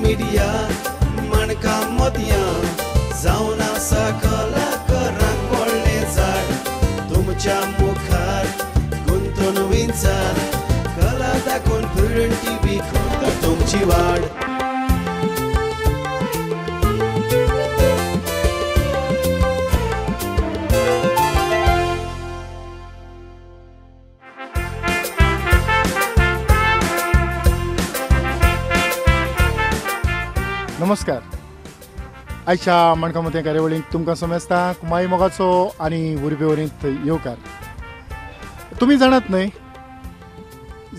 Media माणकां मोतयां जावन आसा कलाकारांक व्हडलें झाड तुमच्या मुखार गुंतून विंचार कला दाखोवन प्रुडंट टीव्ही करता तुमची वाड. नमस्कार. आयच्या माणकां मोतयां कार्यावळींत तुमकां समजता कुमाई मोगाचो आनी उर्बेवरींत येवकार. तुमी जाणात न्हय,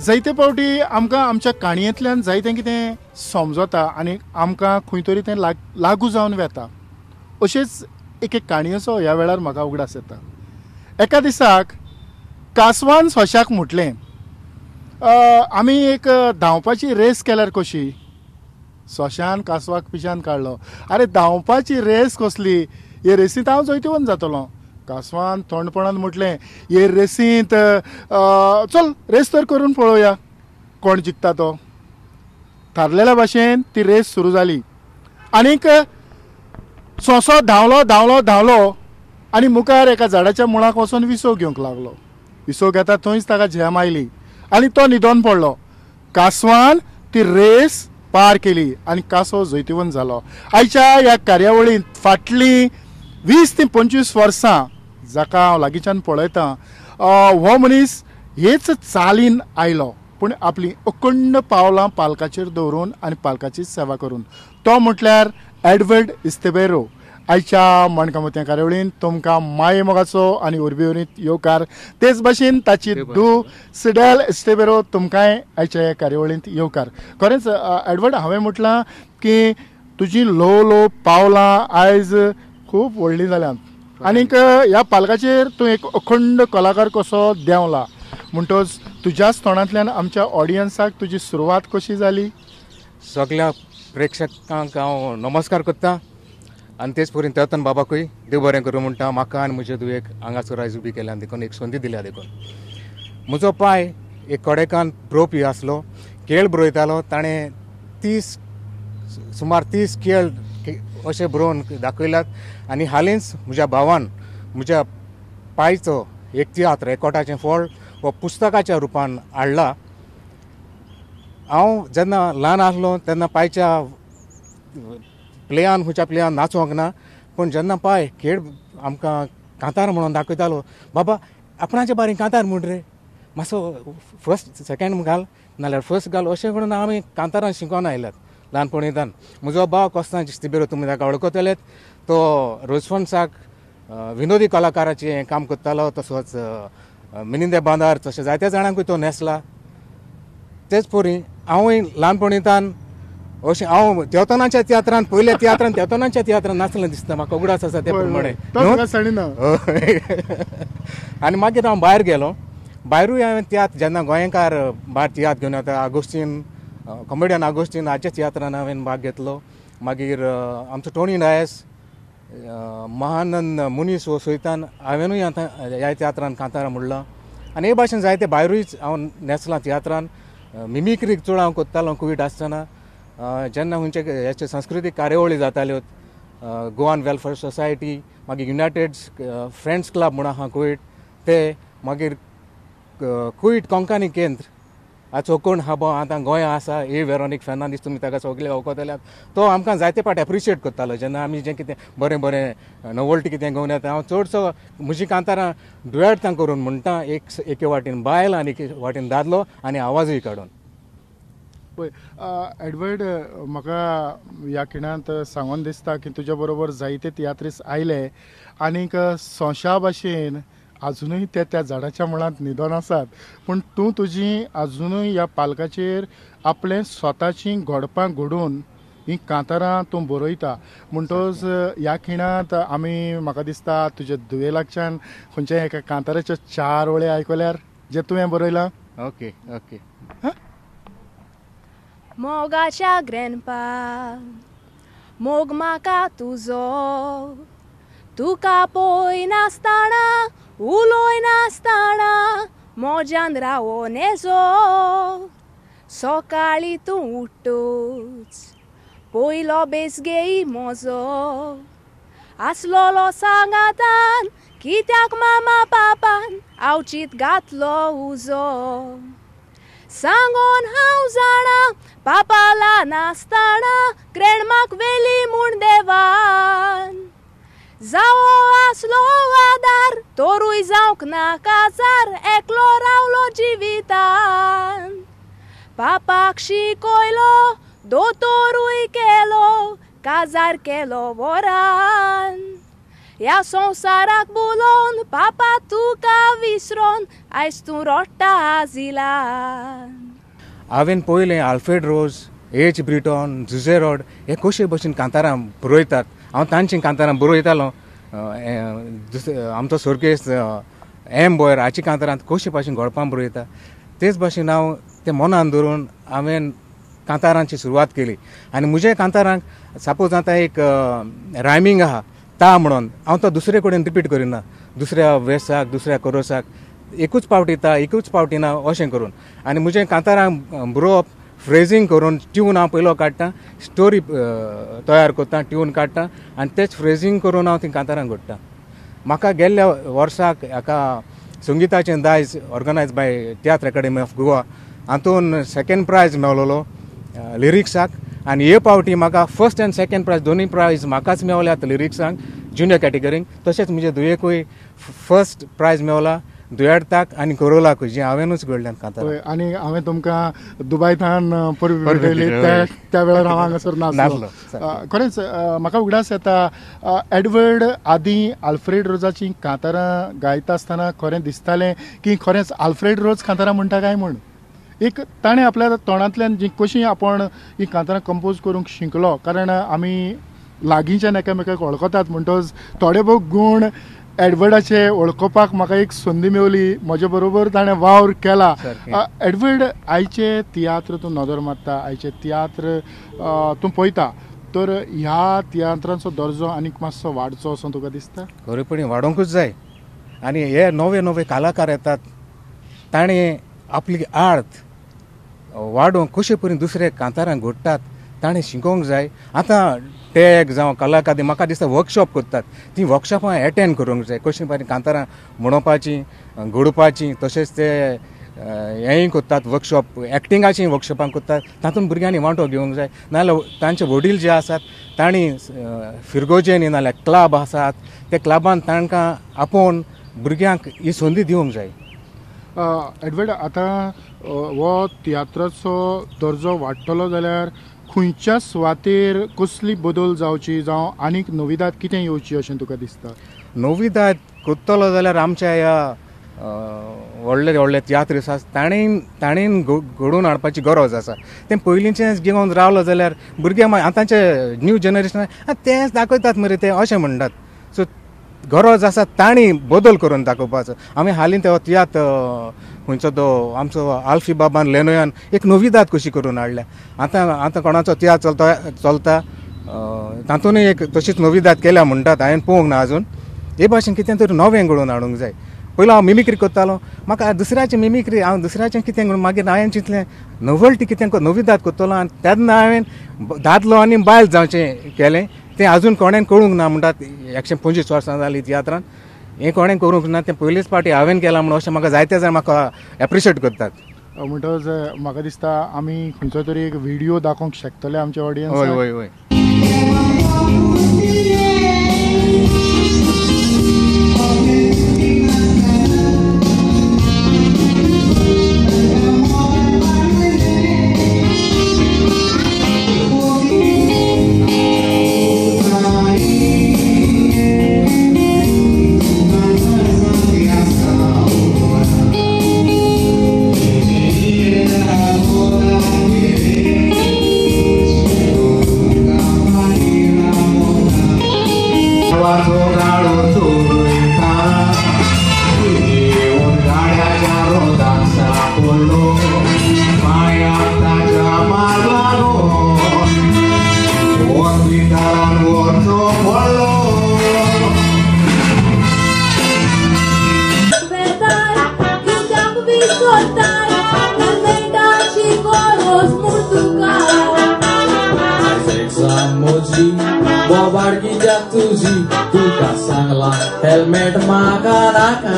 जायते फावटी आमकां आमच्या काणयेंतल्यान जायतें कितें समजता आनी आमकां खंय तरी तें लागू जावन वेता. अशेंच एक एक काणयेचो ह्या वेळार म्हाका उगडास येता. एका दिसाक कासवान सोंश्याक म्हटलें, आमी एक धांवपाची रेस केल्यार कशी? सोंश्यान कासवाक पिशान काडलो, आरे धांवपाची रेस कसली, हे रेसींत हांव जैतिवंत जातलो. कासवान थंडपणान म्हटलें, हे रेसींत चल रेस तर करून पळोवया कोण जिखता तो. थारलेल्या भाशेन ती रेस सुरू जाली आनीक सोंसो धांवलो धांवलो धांवलो आनी मुखार एका झाडाच्या मुळाक वचून विसव घेवंक लागलो. विसव घेता थंयच ताका झेम आयली आनी तो न्हिदोन पडलो. कासवान ती रेस पार केली आनी कासव जैतिवंत जालो. आयच्या ह्या कार्यावळींत फाटलीं 20 ते 25 वर्सां जाका हांव लागींच्यान पळयतां, हो मनीस हेच चालीन आयलो, पूण आपली अखंड पावलां पालकाचेर दवरून आनी पालकाची सेवा करून. तो म्हटल्यार एडवर्ड इस्तेबेरो. आयच्या माणकां मोतयां कार्यावळींत तुमकां माये मोगाचो आनी उर्बेवरींत येवकार. तेच भाशेन ताची धूव सिडेल इस्तेबेरो तुमकांय आयच्या ह्या कार्यावळींत येवकार. खरेंच एडवर्ड, हांवें म्हटलां की तुजी ल्हव ल्हव पावलां आयज खूब व्हडलीं जाल्यांत आनीक ह्या पालकाचेर तूं एक अखंड कलाकार कसो देंवला. म्हणटच तुज्याच तोंडांतल्यान आमच्या ऑडियन्साक तुजी सुरवात कशी जाली? सगळ्या प्रेक्षकांक हांव नमस्कार करता आनी तेच परी तेतन बाबाकूय देव बरें करूं म्हणटा. म्हाका आनी म्हजे धुवेक हांगासर आयज उबी केल्या देखून एक संदी दिल्या देखून. म्हजो पाय एक कडेकान बरोवपी आसलो, खेळ बरयतालो. ताणें सुमार 30 खेळ अशें बरोवन दाखयल्यात. आनी हालींच म्हज्या भावान म्हज्या पायचो एक तियात्र एकवटाचें फळ हो पुस्तकाच्या रुपान हाडला. हांव जेन्ना ल्हान आसलो तेन्ना पायच्या प्लेयान खंयच्या प्लेयान नाचोंक ना, पूण जेन्ना पाय खेळ आमकां कांतार म्हणून दाखयतालो, बाबा आपणाचे बारीक कांतार म्हूण रे, मातसो फर्स्ट सेकेंड घाल नाल्यार फर्स्ट घाल, अशें करून आमी कांतारान शिकोन आयल्यात ल्हानपणींतान. म्हजो भाव कोस्तांव इस्तेबेरो, तुमी ताका वळखतलेत, तो रोजफन्साक विनोदी कलाकाराचें काम करतालो. तसोच मिनिंदे बांदार तशें जायत्या जाणांकूय तो न्हेसला. तेच परी हांवूय ल्हानपणींतान अशें हांव देवतनाच्या तियात्रान, पयल्या तियात्रान देवतनाच्या तियात्रान नाचलें दिसता म्हाका, उगडास आसा ते प्रमाणे. आनी मागीर हांव भायर गेलो. भायरूय हांवें तियात्र जेन्ना गोंयकार भायर तियात्र घेवन येता, आगोस्तीन कॉमेडियन आगोस्तीन हाच्या तियात्रान हांवें भाग घेतलो. मागीर आमचो टोनी डायस, महानंद मुनीस हो सयतान हांवेनूय आतां ह्या तियात्रान कांतारां म्हणलां. आनी हे भाशेन जायते भायरूय हांव न्हेसलां तियात्रान. मिमिक्रीक चड हांव करतालो कोवीड आसतना, जेन्ना खंयचे हेचे सांस्कृतीक कार्यावळी जाताल्यो, गोवन वेलफेअर सोसायटी, मागीर युनायटेड फ्रेंड्स क्लब म्हूण आहा कुवेट, ते मागीर कुवेट कोंकणी केंद्र हाचो कोण हाबो आतां गोंया आसा, ए वेरोनीक फेर्नांदीस, तुमी ताका सगळे वळखतल्यात, तो आमकां जायते फावट एप्रिशिएट करतालो जेन्ना आमी जें कितें बरें बरें नवोल्टी कितें घेवन येता. हांव चडसो म्हजी कांतारां डुएटां करून म्हणटा, एक एके वाटेन बायल आनी एके वाटेन दादलो आनी आवाजूय काडून. पळय एडवर्ड, म्हाका ह्या खिणांत सांगून दिसता की तुज्या बरोबर जायते तियात्रीस आयले आनीक सोंशा भाशेन आजुनूय ते त्या झाडाच्या मुळांत न्हिदोन आसात, पूण तूं तुजी आजुनूय ह्या पालकाचेर आपलें स्वताचीं घडपां घडोवन हीं कांतारां तूं बरयता. म्हणटच ह्या खिणांत आमी म्हाका दिसता तुज्या धुवे लागच्यान खंयच्या एका कांताराच्यो 4 वळी आयकल्यार जे तुवें बरयलां. Okay okay. मोगाच्या ग्रॅनपा मोग म्हाका तुजो, तुका पळयनासतना उलयनासतना मोज्यान रावोन येजो. सकाळीं तूं उठ्ठूच पयलो बेस घेई म्हजो आसलोलो सांगातान कित्याक मामा पापान आवचीत घातलो उजो सांगोन हांव जाणा पापाला नासतना ग्रेणमाक वेली म्हूण देवान जावो आसलो आदार तोरूय जावंक ना काजार एकलो रावलो जिवितान पापाक शिकयलो दोतोरूय केलो काजार केलो वरान ह्या संवसाराक बुलोवन पापा तुका विसरोन आयज तूं रोडटा आजिलान. हांवें पयलें आल्फ्रेड रोज, एच ब्रिटॉन, जुझे रॉड हे कशे भशेन कांतारां बरयतात. हांव तांचीं कांतारां बरयतालो. आमचो सर्गेस्त एम बोयर हाची कांतारां कशे भाशेन घोळपां बरयता तेच भाशेन हांव तें मनान धरून हांवें कांतारांची सुरवात केली. आनी म्हज्या कांतारांक सपोज आतां एक रायमींग आहा ता म्हणून हांव तो दुसरे कडेन रिपीट करिना, दुसऱ्या वेसाक दुसऱ्या कोरोसाक एकूच पावटी ता एकूच पावटी ना अशें करून. आनी म्हजें कांतारां बरोवप फ्रेजींग करून ट्यून हांव पयलो काडटा, स्टोरी तयार करता, ट्यून काडटा आनी तेच फ्रेजींग करून हांव तीं कांतारां घडटा. म्हाका गेल्ल्या वर्साक हाका संगिताचें दायज organise by Tiatr academy of Goa हातून सेकेंड प्रायज मेवलेलो लिरिक्साक. आनी हे पावटी म्हाका फर्स्ट आनी सेकेंड प्रायज दोनूय प्रायज म्हाकाच मेवल्यात लिरिक्सांक ज्युनियर कॅटेगरींक. तशेंच म्हजे दुयेकूय फर्स्ट प्रायज मेवला दुयेंताक आनी कोरोलाकूय, जी हांवेनूच घडल्यान कांतारां. आनी हांवें तुमकां दुबायथान परबी भेटयली त्या वेळार हांव हांगासर नासलो. खरेंच म्हाका उगडास येता एडवर्ड आदीं आल्फ्रेड रोजाचीं कांतारां गायता आसतना खरें दिसतालें की खरेंच आल्फ्रेड रोज कांतारां म्हणटा काय म्हूण. एक ताणें आपल्या तोंडांतल्यान जी कशी आपण ही कांतारां कंपोज करूंक शिकलो, कारण आमी लागींच्यान एकामेकाक वळखतात म्हणटच थोडे भोव गूण एडवर्डाचे वळखपाक म्हाका एक संदी मेवली. म्हजे बरोबर ताणें वावर केला. एडवर्ड, आयचे तियात्र तूं नदर मारता, आयचे तियात्र तूं पळयता, तर ह्या तियात्रांचो दर्जो आनीक मातसो वाडचो असो तुका दिसता? खरेपणी वाडोवंकूच जाय. आनी हे नवे नवे कलाकार येतात ताणें आपली आर्ट वाडोवंक कशे परी दुसरे कांतारां घडटात ताणें शिकोवंक जाय. आतां टॅग जावं कलाकार म्हाका दिसता वर्कशॉप करतात, तीं वर्कशॉपां एटेंड करूंक जाय कशे परी कांतारां म्हणोवपाचीं घडोवपाचीं. तशेंच ते हेंय करतात वर्कशॉप, एक्टिंगाचीं वर्कशॉपां करतात, तातूंत भुरग्यांनी वांटो घेवंक जाय. नाजाल्यार तांचे वडील जे आसात तांणी फिरगोजेनी नाजाल्यार क्लब आसात त्या क्लबान तांकां आपोवन भुरग्यांक ही संदी दिवंक जाय. एडवर्ड, आतां हो तियात्राचो दर्जो वाडटलो जाल्यार खंयच्या सुवातेर कसली बदल जावची जावं आनीक नविदाद कितें येवची अशें तुका दिसता? नविदाद करतलो जाल्यार आमच्या ह्या व्हडले व्हडले तियात्रीस आसा ताणें घडोवन हाडपाची गरज आसा. तें पयलींचेंच घेवन रावलो जाल्यार भुरगे आतांचे न्यू जनरेशन तेंच दाखयतात मरे ते अशें म्हणटात. सो गरज आसा तांणी बदल करून दाखोवपाचो. आमी हालीं तो तियात्र खंयचो तो आमचो आल्फी बाबान लेनोयान एक नविदाद कशी करून हाडल्या. आतां आतां कोणाचो तियात्र चलता तातूंतय एक तशीच नविदाद केल्या म्हणटात, हांवें पळोवंक ना आजून. हे भाशेन कितें तरी नवें घडोवन हाडूंक जाय. पयलो हांव मिमिक्री करतालो, म्हाका दुसऱ्याचें मिमिक्री हांव दुसऱ्याचें कितें म्हणून मागीर हांवें चिंतलें नवल्टी कितें नविदाद करतलो. आनी तेन्ना हांवें दादलो आनी बायल जावचें केलें, तें आजून कोणें करूंक ना म्हणटात. 125 वर्सां जालीं तियात्रान हें कोणें करूंक ना, तें पयलीच पावटी हांवें केलां म्हणून अशें म्हाका जायते जाण म्हाका एप्रिशिएट करतात. म्हणटच म्हाका दिसता आमी खंयचो तरी एक व्हिडियो दाखोवंक शकतले आमच्या ऑडियन्स. हय हय हय. तुजी बोबाड कित्याक तुजी तुका सांगला हेल्मेट म्हाका नाका.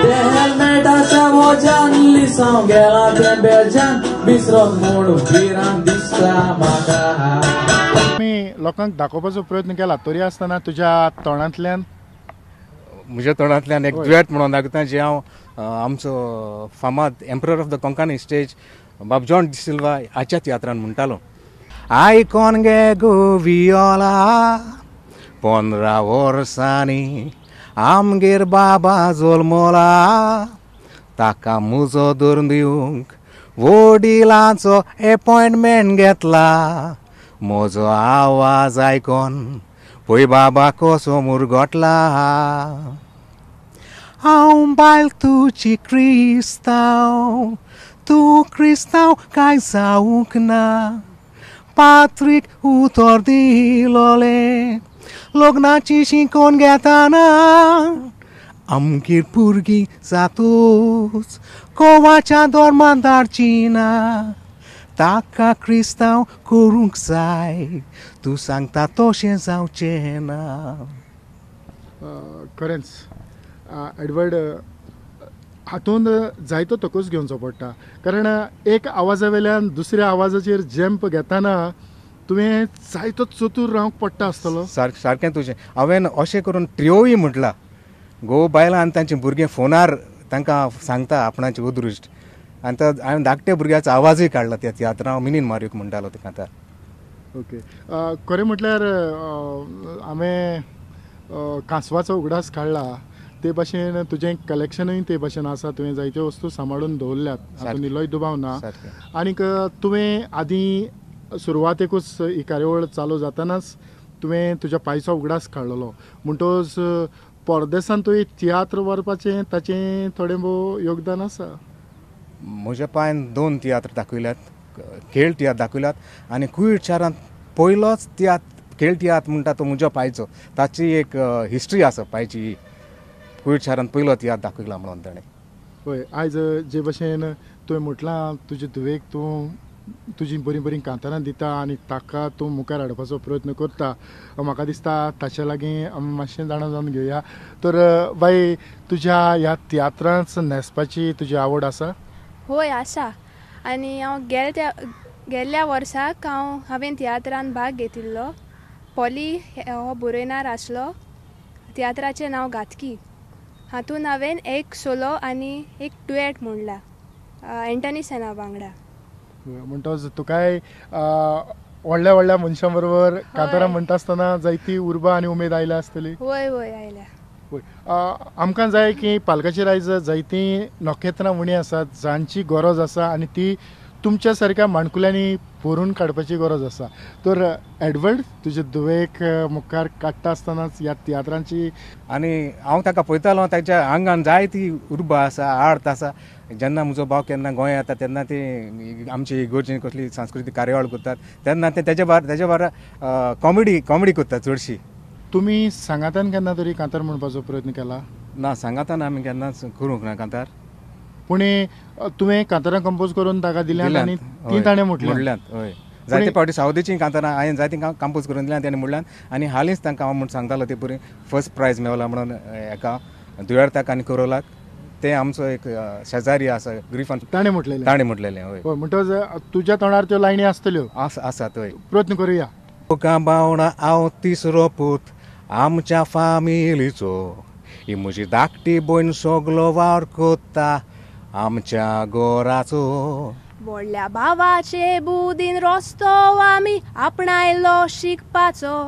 ते हेल्मेटाच्या वोज्यान लिसांव गेला तें बेजान बिसरोन म्हूण भिरांत दिसता म्हाका. आमी लोकांक दाखोवपाचो प्रयत्न केला तरी आसतना तुज्या तोंडांतल्यान म्हज्या तोंडांतल्यान एक दुयेंत म्हणून दाखयता जे हांव आमचो फामाद emperor of the Konkani stage Bab John D'Silva हाच्या तियात्रान म्हणटालो. आयकोन गे गो वियोला 15 वर्सांनी आमगेर बाबा जल्मला ताका मुजो धरून दिवंक वडिलांचो एपॉयंटमेंट घेतला म्हजो आवाज आयकोन पय बाबा कसो मुरगोटला. हांव बायल तुजी क्रिस्तांव तूं क्रिस्तांव कांय जावंक ना पात्रीक उतर दिलोलें लग्नाची शिकोवन घेताना आमगेर भुरगीं जातूच कोवाच्या धर्मान धाडची ना ताका क्रिस्तांव करूंक जाय तूं सांगता तशें जावचें ना. खरेंच एडवर्ड हातूंत जायतो तकूच घेवचो पडटा कारण एक आवाजा वेल्यान दुसऱ्या आवाजाचेर जंप घेतना तुवें जायतो चतूर रावंक पडटा आसतलो. सारकें तुजें हांवें अशें करून ट्रियोय म्हटलां घोव बायलां आनी तांची भुरगीं फोनार तांकां सांगता आपणाचें उदृश्ट आनी तो हांवें धाकट्या भुरग्याचो आवाजूय काडला त्या तियात्रां हांव मिनीन मार्यूक म्हणटालो ते कांतार. ओके खरें म्हटल्यार हांवें कांसवाचो उगडास काडला ते भाशेन तुजें कलेक्शनूय ते भाशेन आसा तुवें जायत्यो वस्तू सांबाळून दवरल्यात हातूंत इल्लोय दुबाव ना. आनीक तुवें आदीं सुरवातेकूच ही कार्यावळ चालू जातनाच तुवें तुज्या पायचो उगडास काडलेलो म्हणटकच परदेसान तुवें तियात्र व्हरपाचें ताचें थोडें भोव योगदान आसा. म्हज्या पायन 2 तियात्र दाखयल्यात खेळ तियात्र दाखयल्यात आनी कुवेट शारांत पयलोच तियात्र खेळ तियात्र म्हणटा तो म्हज्या पायचो ताची एक हिस्ट्री आसा पायची कुवेट शारांत पयलो तियात्र दाखयला म्हणून ताणें. हय आयज जे भशेन तुवें म्हटलां तुजे धुवेक तूं तुजी बरीं बरीं कांतारां दिता आनी ताका तूं मुखार हाडपाचो प्रयत्न करता म्हाका दिसता ताचे लागीं आमी मातशें जाणा जावन घेवया. तर बाई तुज्या ह्या तियात्रांत न्हेसपाची तुजी आवड आसा? हय आसा आनी हांव गेल्ल्या वर्साक हांवें तियात्रान भाग घेतिल्लो. पॉली हो बरयणार आसलो. तियात्राचें नांव घातकी. हातून हांवें एक सोलो आनी एक डुएट म्हणला एंटनी सेना वांगडा. म्हणटकच तुकाय व्हडल्या व्हडल्या मनशां बरोबर कांतारां म्हणटा आसतना जायती उर्बा आनी उमेद आयल्या आसतली. हय हय आयल्या. हय आमकां जाय की पालकाचेर आयज जायतीं नखेत्रां उणी आसात जांची गरज आसा आनी ती तुमच्या सारक्या माणकुल्यांनी भरून काडपाची गरज आसा. तर एडवर्ड तुजे धुवेक मुखार काडटा आसतनाच ह्या तियात्रांची आनी हांव ताका पळयतालो ताच्या आंगान जायती उर्बा आसा आर्त आसा. जेन्ना म्हजो भाव केन्ना गोंया येता तेन्ना ते आमची इगर्जेन कसली सांस्कृतीक कार्यावळ करतात तेन्ना ते तेजे बारा कॉमेडी करतात चडशी. तुमी सांगातान केन्ना तरी कांतार म्हणपाचो प्रयत्न केला? ना सांगातान आमी केन्नाच करूंक ना कांतार. पूण तुवें कांतारां कंपोज करून ताका दिल्यांत आनी ती ताणें म्हटल्यांत? हय जायते फावटी सावदीचीं कांतारां हांवें जायतीं कंपोज करून दिल्यां तेणें म्हणल्यान आनी हालींच तांकां हांव म्हूण सांगतालो ते पुरी फर्स्ट प्रायज मेवला म्हणून हेका दुयेर्ताक आनी कोरोलाक ते आमचो एक शेजारी आसा ग्रिफान ताणें म्हटलेलें. ताणें म्हटलेलें हय. म्हणटकच तुज्या तोंडार त्यो लायनी आसतल्यो? आसात हय. प्रयत्न करुया. बावणा हांव तिसरो पूत आमच्या फामिलीचो ही म्हजी धाकटी भयण सगलो वावर कोत्ता आमच्या घराचो. व्हडल्या भावाचे बुदीन रस्तो आमी आपणायलो शिकपाचो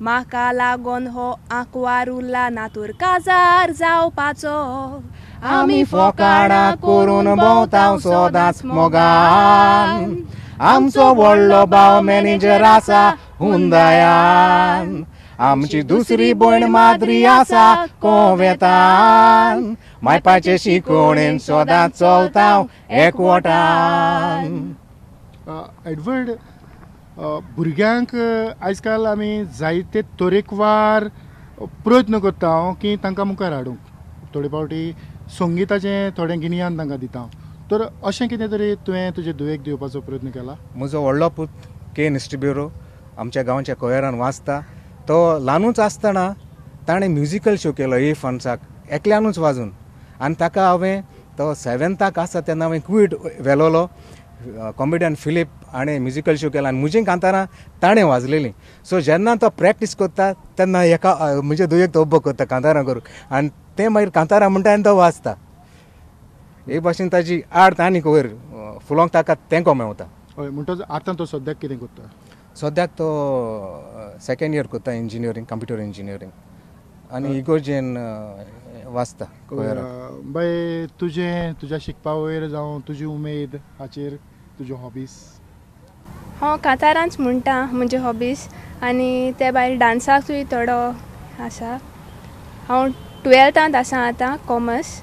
म्हाका लागोन हो आंकवार उरला नातूर काजार जावपाचो. आमी फोकाणां करून भोंवता सदांच मोगान आमचो व्हडलो भाव मॅनेजर आसा हुंदायान आमची दुसरी भयण माद्री आसा कोवेतान मायपाचे शिकोवणेन सदांच चलता एकवटान. एडवर्ड भुरग्यांक आयजकाल आमी जायते तरेकवार प्रयत्न करता की तांकां मुखार हाडूंक. थोडे फावटी संगिताचें थोडें गिन्यान तांकां दिता. तर अशें कितें तरी तुवें तुजे धुवेक दिवपाचो प्रयत्न केला? म्हजो व्हडलो पूत केन इस्टिब्युरो आमच्या गांवच्या कोयरान वाचता. तो ल्हानूच आसतना ताणें म्युजिकल शो केलो ए फन्साक एकल्यानूच वाजून आनी ताका हांवें तो 7th आसा तेन्ना हांवें क्वीट व्हेलोलो. कॉमेडियन फिलीप हाणें म्युजिकल शो केला आनी म्हजी कांतारां ताणें वाजलेलीं. सो जेन्ना तो प्रॅक्टीस करता तेन्ना एका म्हजे दुयेक तो उबो करता कांतारां करूंक आनी तें मागीर कांतारां म्हणटा आनी तो वाजता. हे भाशेन ताजी आर्ट आनीक वयर फुलोंक ताका तेंको मेवता. हय, म्हणटच आतां तो सद्याक कितें करता? सद्याक तो 2nd year करता इंजिनियरींग, कंप्युटर इंजिनियरींग आनी इगोर्जेन वाचता. बाय, तुजें तुज्या शिकपा वयर जावं तुजी उमेद हाचेर तुज्यो हॉबीज? हांव कांतारांच म्हणटा म्हजे हॉबीज आनी ते भायर डांसाकूय थोडो आसा. हांव 12th आसा आतां, कॉमर्स.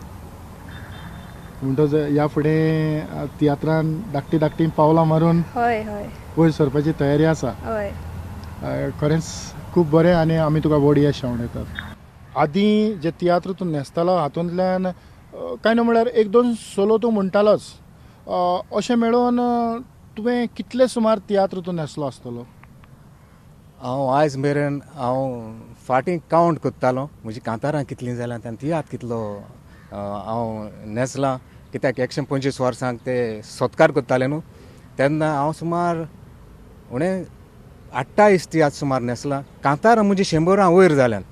म्हणटच ह्या फुडें तियात्रान धाकटी धाकटी पावलां मारून हय हय वयर सरपाची तयारी आसा? हय. खरेंच खूब बरें आनी आमी तुका व्हड यश आंवडेतात. आदीं जे तियात्र तूं न्हेसतालो हातूंतल्यान कांय न्हू म्हळ्यार एक दोन सोलो तूं म्हणटालोच, अशें मेळोवन तुवें कितले सुमार तियात्र तूं न्हेसलो आसतलो? हांव आयज मेरेन हांव फाटीं कावंट करतालो म्हजी कांतारां कितलीं जाल्यां आनी तियात्र कितलो हांव न्हेसलां. कित्याक 125 वर्सांक ते सत्कार करताले न्हू तेन्ना हांव सुमार उणें 28 तियात्र सुमार न्हेसलां. कांतारां म्हजी 100 वयर जाल्यान.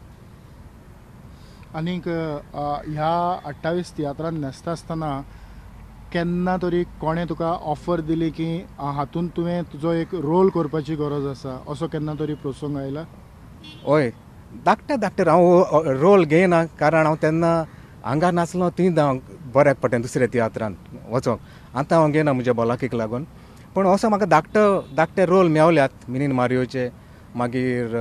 आनीक ह्या 28 तियात्रान न्हेसता आसतना केन्ना तरी कोणें तुका ऑफर दिली की हातूंत तुवें तुजो एक रोल करपाची गरज आसा, असो केन्ना तरी प्रसंग आयला? हय, धाकटे धाकटे हांव रोल घेयना कारण हांव तेन्ना हांगा नासलो ती हांव बऱ्याक पडटा दुसऱ्या तियात्रान वचोंक. आतां हांव घेयना म्हज्या भलायकेक लागून, पूण असो म्हाका धाकटो धाकटे रोल मेवल्यात. मिनीन मारियोचे, मागीर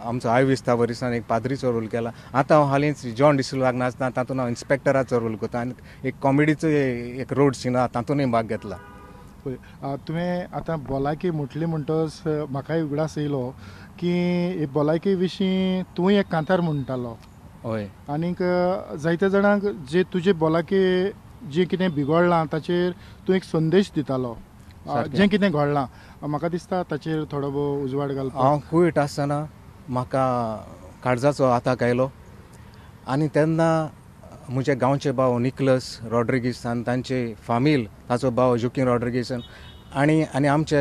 आमचो आयवीस तावरिसान एक पाद्रीचो रोल केला. आतां हांव हालींच जॉन डिसिल्वाक नाचता तातूंत हांव इन्स्पेक्टराचो रोल करता आनी एक कॉमेडीचो एक रोड सीन आहा तातूंतय भाग घेतला. पळय, तुवें आतां भलायकी म्हटली म्हणटच म्हाकाय उगडास येयलो की भलायकी विशीं तूं एक कांतार म्हणटालो. हय. आनीक जायत्या जाणांक जे तुजे भलायकी जें कितें बिगडलां ताचेर तूं एक संदेश दितालो, जें कितें घडलां म्हाका दिसता ताचेर थोडो भोव उजवाड घालपाक. हांव कुवेट आसतना म्हाका काळजाचो आताक आयलो आनी तेन्ना म्हजे गांवचे भाव निकलस रॉड्रिगीस आनी तांचे फामील, ताचो भाव जोकीन रॉड्रिगीस आनी आनी आमच्या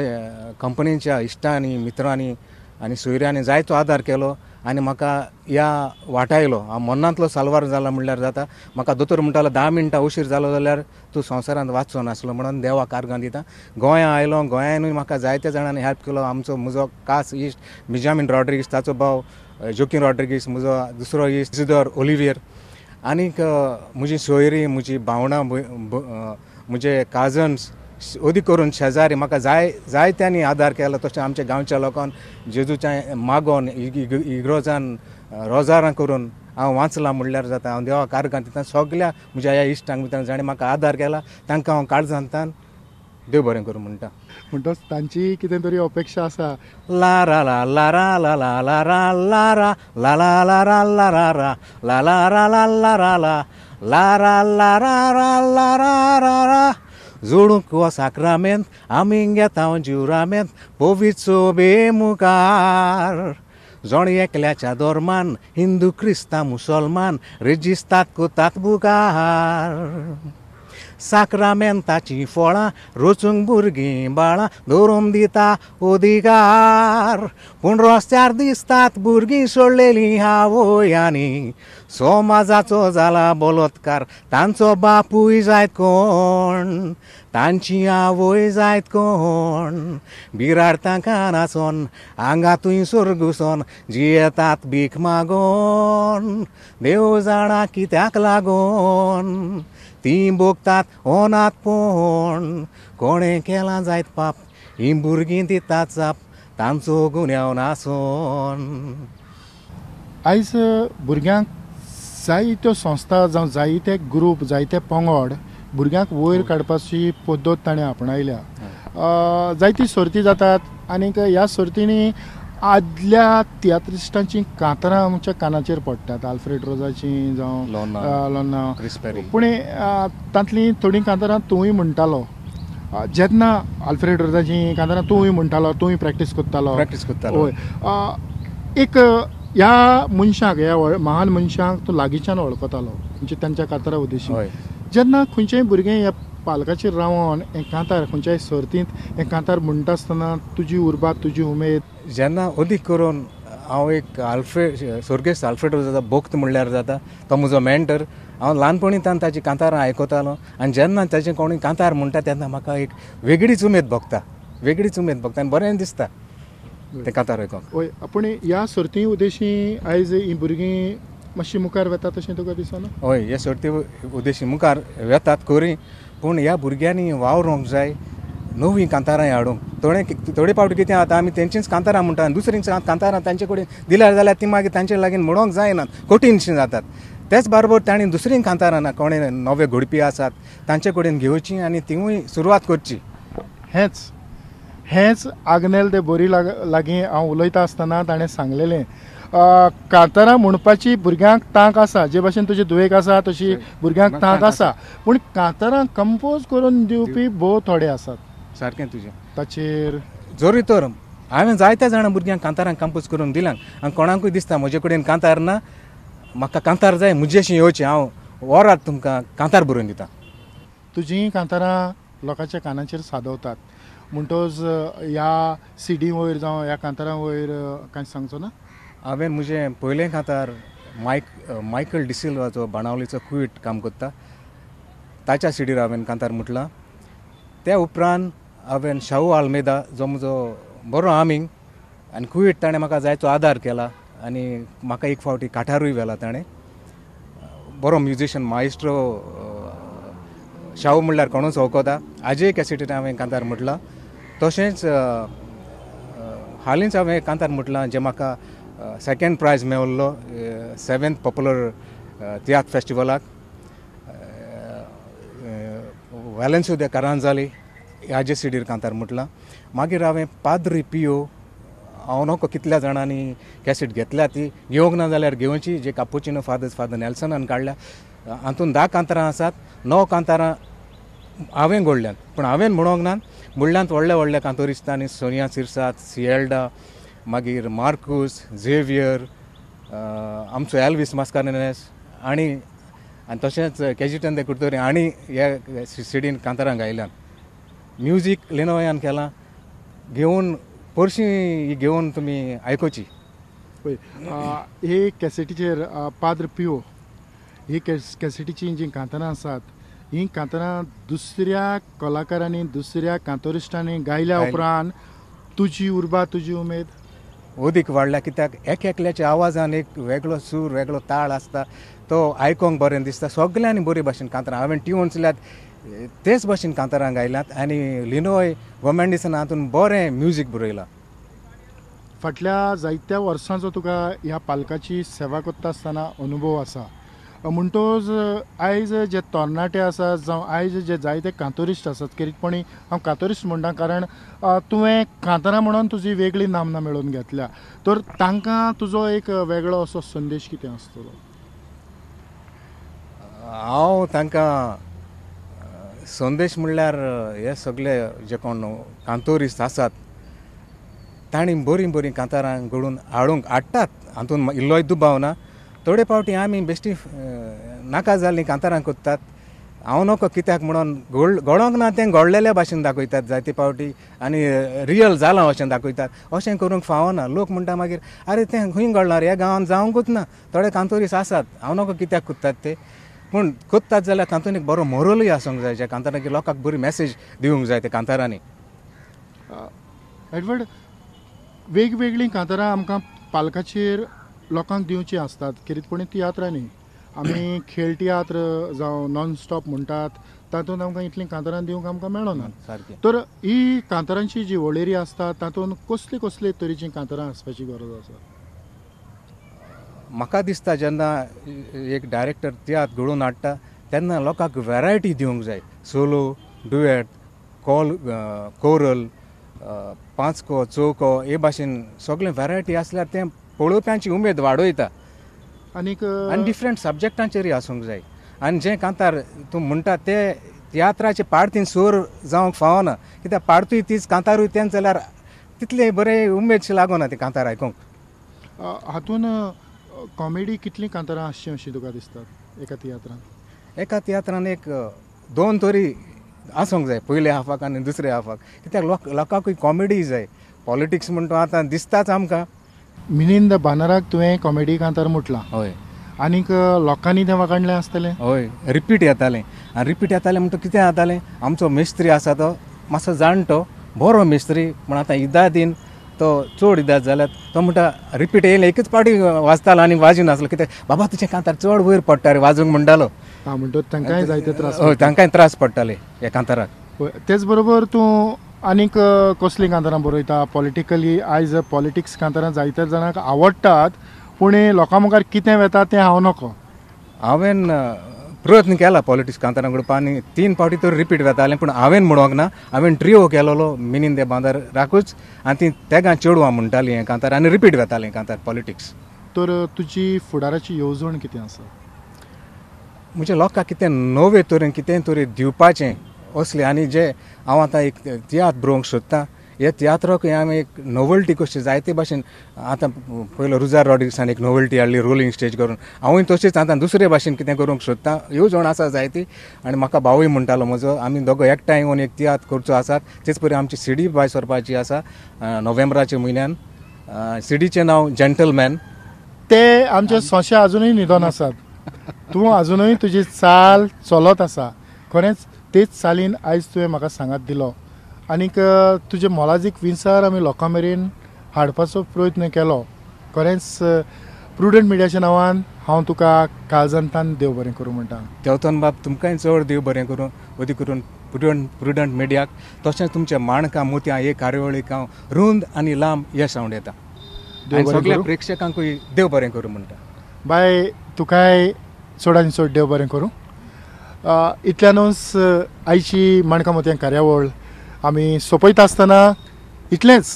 कंपनीच्या इश्टांनी मित्रांनी आनी सोयऱ्यांनी जायतो आदार केलो आनी म्हाका ह्या वाटायलो. हांव मनांतलो साल्वार जाला म्हणल्यार जाता. म्हाका दोतोर म्हणटालो 10 मिनटां उशीर जालो जाल्यार तूं संवसारांत वाचचो नासलो म्हणून देवाक आर्गां दिता. गोंया आयलो, गोंयानूय म्हाका जायत्या जाणांनी हेल्प केलो. आमचो म्हजो खास इश्ट बिजामीन रॉड्रिगीस, ताचो भाव जोकीन रॉड्रिगीस, म्हजो दुसरो इश्ट इसिदोर ओलिवियर, आनीक म्हजी सोयरी, म्हजी भावणां, म्हजे काजन्स, अदीक करून शेजारी म्हाका जाय जायत्यांनी आदार केलो. तशें आमच्या गांवच्या लोकांक जेजूच्या मागोन इग्रोजान रोजारां करून हांव वाचलां म्हणल्यार जाता. हांव देवाक आर्गां दिता. सगल्या म्हज्या ह्या इश्टांक मित्रांक जाणें म्हाका आदार केला तांकां हांव काळजांतल्यान देव बरें करूं म्हणटा. म्हणटच तांची कितें तरी अपेक्षा आसा. ला रा ला ला रा ला ला ला रा ला रा ला ला ला रा ला रा रा ला ला रा ला ला रा ला ला रा ला रा रा ला रा रा रा. जोडूंक हो साक्रामेंत आमी घेता जुरामेंत पवित्र बेमुखार. जण एकल्याच्या धर्मान हिंदू क्रिस्तांव मुसलमान रेजिस्तात कोतात बुकार. साक्रामेंताचीं फळां रोचूंक भुरगीं बाळां दवरूंक दिता अधिकार. पूण रस्त्यार दिसतात भुरगीं सोडलेलीं आवयांनी. समाजाचो जाला बलात्कार, तांचो बापूय जायत कोण, तांची आवय जायत कोण. बिराड तांकां नाचोन हांगा थंय सोर्गुसोन जियेतात भीक मागोन. देव जाणा कित्याक लागोन तीं भोगतात अनाथपण. कोणें केलां जायत पाप हीं भुरगीं दितात जाप तांचो गुन्यांव नासोन. आयज भुरग्यांक जायत्यो संस्था जावं जायते ग्रूप जायते पंगड भुरग्यांक वयर काडपाची पद्दत ताणें आपणायल्या. जायती सर्ती जातात आनीक ह्या सर्तींनी आदल्या तियात्रिस्टांची कांतारां आमच्या कानाचेर पडटात, आल्फ्रेड रोजाची जावं लोना, पूण तांतलीं थोडीं कांतारां तूंय म्हणटालो. जेन्ना आल्फ्रेड रोजाची कांतारां तूंय म्हणटालो, तूंय प्रॅक्टीस करतालो. प्रॅक्टीस करतालो. हय. एक ह्या मनशाक, ह्या महान मनशाक तूं लागींच्यान वळखतालो, म्हणजे तांच्या कांतारां उद्देशीन. जेन्ना खंयचेंय भुरगें ह्या पालकाचेर रावन हें कांतार खंयच्याय सर्तींत हें कांतार म्हणटा आसतना तुजी उर्बा, तुजी उमेद? जेन्ना अदीक करून हांव एक आल्फ्रेड, स्वर्गेस्त आल्फ्रेड रोजाचो भक्त म्हणल्यार जाता, तो म्हजो मेंटर. हांव ल्हानपणींतान ताची कांतारां आयकतालो आनी जेन्ना ताचें कोणूय कांतार म्हणटा तेन्ना म्हाका एक वेगळीच उमेद भोगता, वेगळीच उमेद भोगता आनी बरें दिसता तें कांतार आयकोंक. हय. पूण ह्या सर्ती उद्देशी आयज हीं भुरगीं मातशी मुखार वेता तशें तुका दिसना? हय, हे सर्ती उद्देशी मुखार वेतात खरी, पूण ह्या भुरग्यांनी वावरोंक जाय, नवीं कांतारां हाडूंक. थोडे थोडे फावटी कितें जाता, आमी तेंचींच कांतारां म्हणटा आनी दुसरींच कांतारां तांचे कडेन दिल्यार जाल्यार ती मागीर तांचे लागीं म्हणोंक जायना, कठीणशीं जातात. तेच बरोबर तांणी दुसरीं कांतारां ना कोणे नवे घडपी आसात तांचे कडेन घेवची आनी तिवूय सुरवात करची. हेंच हेंच आग्नेल दे बोरी लागीं हांव उलयता आसतना ताणें सांगलेलें, कांतारां म्हणपाची भुरग्यांक तांक आसा, जे भाशेन तुजे धुवेक आसा तशी भुरग्यांक तांक आसा, पूण कांतारां कंपोज करून दिवपी भोव थोडे आसात. सारकें तुजें. ताचेर जरी तर हांवें जायत्या जाणां भुरग्यांक कांतारां कंपोज करून दिलां आनी कोणाकूय दिसता म्हजे कडेन कांतार ना, म्हाका कांतार जाय, म्हजेशी येवचें, हांव वरात तुमकां कांतार बरोवन दिता. तुजीं कांतारां लोकांच्या कानाचेर सादवतात म्हणटोच ह्या सिडी वयर जावं ह्या कांतारां वयर कांय सांगचो ना? हांवें म्हजें पयलें कांतार मायकल डिसिल्वाचो बाणावलीचो कुवीट काम करता ताच्या सिडीर हांवें कांतार म्हटलां. त्या उपरांत हांवें शाहू आल्मेदा जो म्हजो बरो आमीग आनी कुवीट ताणें म्हाका जायतो आदार केला आनी म्हाका एक फावटी काठारूय व्हेला ताणें. बरो म्युजिशियन मायस्ट्रो शाहू म्हणल्यार कोणूच वळखता. आजय कॅसेटीर हांवें कांतार म्हटलां. तशेंच हालींच हांवें कांतार म्हटलां जें म्हाका सेकेंड प्रायज मेवल्लो 7th popular तियात्र फेस्टिवलाक, वेलेन्सियो दे कारांजाली हाजे सिडीर कांतार म्हटलां. मागीर हांवें पाद्री पियो, हांव नको कितल्या जाणांनी कॅसेट घेतल्या ती घेवंक ना जाल्यार घेवची, जे कापुचिनो फादर्स फादर नेल्सनान काडल्या. हातूंत 10 कांतारां आसात, 9 कांतारां हांवें घडल्यांत, पूण हांवें म्हणोंक ना, म्हणल्यांत व्हडल्या व्हडल्या कांतोरिस्तांनी, सोनिया सिरसात, सिएल्डा, मागीर मार्कूस झेवियर, आमचो एल्वीस मास्कारेन्हस आनी आनी तशेंच कॅजिटन दे कुर्तोरी आनी ह्या सिडीन कांतारां गायल्यात. म्युजीक लिनोयान केलां, घेवन परशी घेवन तुमी आयकुची. पळय हे कॅसेटीचेर पाद्र पियो ही कॅसेटीचीं जीं कांतारां आसात हीं कांतारां दुसऱ्या कलाकारांनी, दुसऱ्या कांतोरिस्टांनी गायल्या उपरांत तुजी उर्बा, तुजी उमेद अदीक वाडल्या. कित्याक एक एकल्याच्या आवाजान एक वेगळो सूर, वेगळो ताळ आसता, तो आयकोंक बरें दिसता. सगल्यांनी बरे भाशेन कांतारां हांवें ट्युन्स दिल्यात तेच भाशेन कांतारां गायल्यात आनी लिनोय गोमेंडिसान हातून बरें म्युजीक बरयलां. फाटल्या जायत्या वर्सांचो तुका ह्या पालकाची सेवा करता आसतना अनुभव आसा, म्हणटोच आयज जे तरणाटे आसात जावं आयज जे जायते कांतोरिस्ट आसात, खेरीतपणी हांव कांतोरिस्ट म्हणटा कारण तुवें कांतारां म्हणून तुजी वेगळी नामना मेळोवन घेतल्या, तर तांकां तुजो एक वेगळो असो संदेश कितें आसतलो? हांव तांकां संदेश म्हणल्यार हे सगळे जे कोण कांतोरिस्ट आसात तांणी बरीं बरीं कांतारां घडून हाडूंक हाडटात, हातूंत इल्लोय दुबाव ना. थोडे फावटी आमी बेश्टी नाका जाल्लीं कांतारां करतात, हांव नको कित्याक म्हणून घडोंक ना तें घडलेल्या भाशेन दाखयतात जायते फावटी आनी रियल जालां अशें दाखयतात. अशें करूंक फावना. लोक म्हणटा मागीर आरे तें खंय घडलां रे, ह्या गांवांत जावंकूच ना. थोडे कांतोरीस आसात, हांव नको कित्याक करतात ते, पूण करतात जाल्यार तातूंत एक बरो मोरलूय आसूंक जाय, ज्या कांतारांक लोकांक बरी मॅसेज दिवंक जाय त्या कांतारांनी. एडवर्ड, वेगवेगळीं कांतारां आमकां पालकाचेर लोकांक दिवचीं आसतात, खेरीतपणी तियात्रांनी आमी खेळ तियात्र जावं नॉन स्टॉप म्हणटात तातूंत आमकां इतलीं कांतारां दिवंक आमकां मेळना. सारकें. तर ही कांतारांची जी वळेरी आसता तातूंत कसली कसली तरेचीं कांतारां आसपाची गरज आसा? म्हाका दिसता जेन्ना एक डायरेक्टर तियात्र घडोवन हाडटा तेन्ना लोकांक वेरायटी दिवंक जाय, सोलो, डुएट, कॉल, कोरल, पांचको चौको हे भाशेन सगळें व्हरायटी आसल्यार तें पळोवप्यांची उमेद वाडयता. आनीक आनी डिफरंट सब्जेक्टांचेरूय आसूंक जाय. आनी जें कांतार तूं म्हणटा ते तियात्राचे पार्तीन सूर जावंक फावना, कित्याक पार्तूय तीच कांतारूय तेंच जाल्यार तितले बरें उमेदशी लागना ते कांतार आयकूंक. हातून कॉमेडी कितलीं कांतारां आसचीं अशीं तुका दिसतात एका तियात्रान? एका तियात्रान एक दोन तरी आसूंक जाय, पयले हाफाक आनी दुसरे हाफाक, कित्याक लोकांकूय कॉमेडी जाय. पॉलिटिक्स म्हणटा आतां दिसताच आमकां. मिलिंद बानराक तुवें कॉमेडी कांतार म्हटलां. हय. आनीक लोकांनी तें वाखाणलें आसतलें. हय, रिपीट येतालें. आनी रिपीट येतालें म्हणटा कितें जातालें, आमचो मिस्त्री आसा तो मातसो जाणटो बरो मिस्त्री, पूण आतां इदादीन तो चड इदाद जाल्यार तो म्हणटा रिपीट येयलें एकच पावटी वाजतालो आनी वाजून आसलो, कित्याक बाबा तुजें कांतार चड वयर पडटा रे वाजूंक म्हणटालो. म्हणटच तांकांय जायते त्रास. हय, तांकांय त्रास पडटाले ह्या कांताराक. तेच बरोबर तूं आनीक कसलीं कांतारां बरयता? पॉलिटिकली आयज पॉलिटिक्स कांतारां जायत्या जाणांक आवडटात, पूण लोकां मुखार कितें वेता तें हांव नको. हांवें प्रयत्न केला पॉलिटिक्स कांतारां करपाक आनी 3 फावटी तर रिपीट वेतालें, पूण हांवें म्हणूंक ना, हांवें ट्रियो केलोलो मिनीन दे बांदाराकूच आनी ती तेगां चेडवां म्हणटालीं हें कांतार आनी रिपीट वेतालें कांतार पॉलिटिक्स. तर तुजी फुडाराची येवजण कितें आसा? म्हणजे लोकांक कितें नवे तरेन कितें तरी दिवपाचें असलें. आनी जे हांव आतां एक तियात्र बरोवंक सोदतां, हे तियात्राकूय हांवें एक नोवल्टी कशी जायते भाशेन आतां पयलो रुजार रॉड्रिग्सान एक नोवल्टी हाडली रोलिंग स्टेज करून, हांवूय तशेंच आतां दुसरे भाशेन कितें करूंक सोदतां. येवजण आसा जायती. आनी म्हाका भावूय म्हणटालो म्हजो, आमी दोगो एकठांय येवन एक तियात्र करचो आसात. तेच परी आमची सिडी भायर सरपाची आसा नोव्हेंबराच्या म्हयन्यान. सिडीचें नांव जॅन्टलमॅन. ते आमचे सोंशे आजुनूय न्हिदोन आसात, तूं आजुनूय तुजी चाल चलत आसा. खरेंच तेच चालीन आयज तुवें म्हाका सांगात दिलो आनीक तुजे मोलादीक विचार आमी लोकां मेरेन हाडपाचो प्रयत्न केलो. खरेंच प्रुडंट मिडियाच्या नांवान हांव तुका काळजांतान देव बरें करूं म्हणटा. देवतन बाब तुमकांय चड देव बरें करूं, अदी करून प्रुडंट मिडियाक, तशेंच तुमच्या माणकां मोतयां हे कार्यावळीक हांव रुंद आनी लांब यश आंवडेता. सगळ्या प्रेक्षकांकूय देव बरें करूं म्हणटा. बाय, तुकाय चड आनी चड देव बरें करूं. इतल्यानूच आयची माणकां मोतयां कार्यावळ आमी सोंपयता आसतना इतलेंच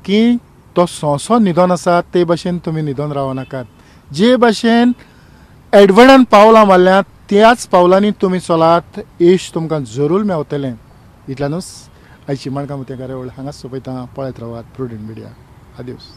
की तो सोंसो न्हिदोन आसा ते भाशेन तुमी न्हिदोन रावनाकात. जे भाशेन एडवर्डान पावलां मारल्यात त्याच पावलांनी तुमी चलात, येश तुमकां जरूर मेवतलें. इतल्यानूच आयची माणकां मोतयां कार्यावळ हांगाच सोंपयता. पळयत रावात प्रुडंट मिडिया. आदिवस.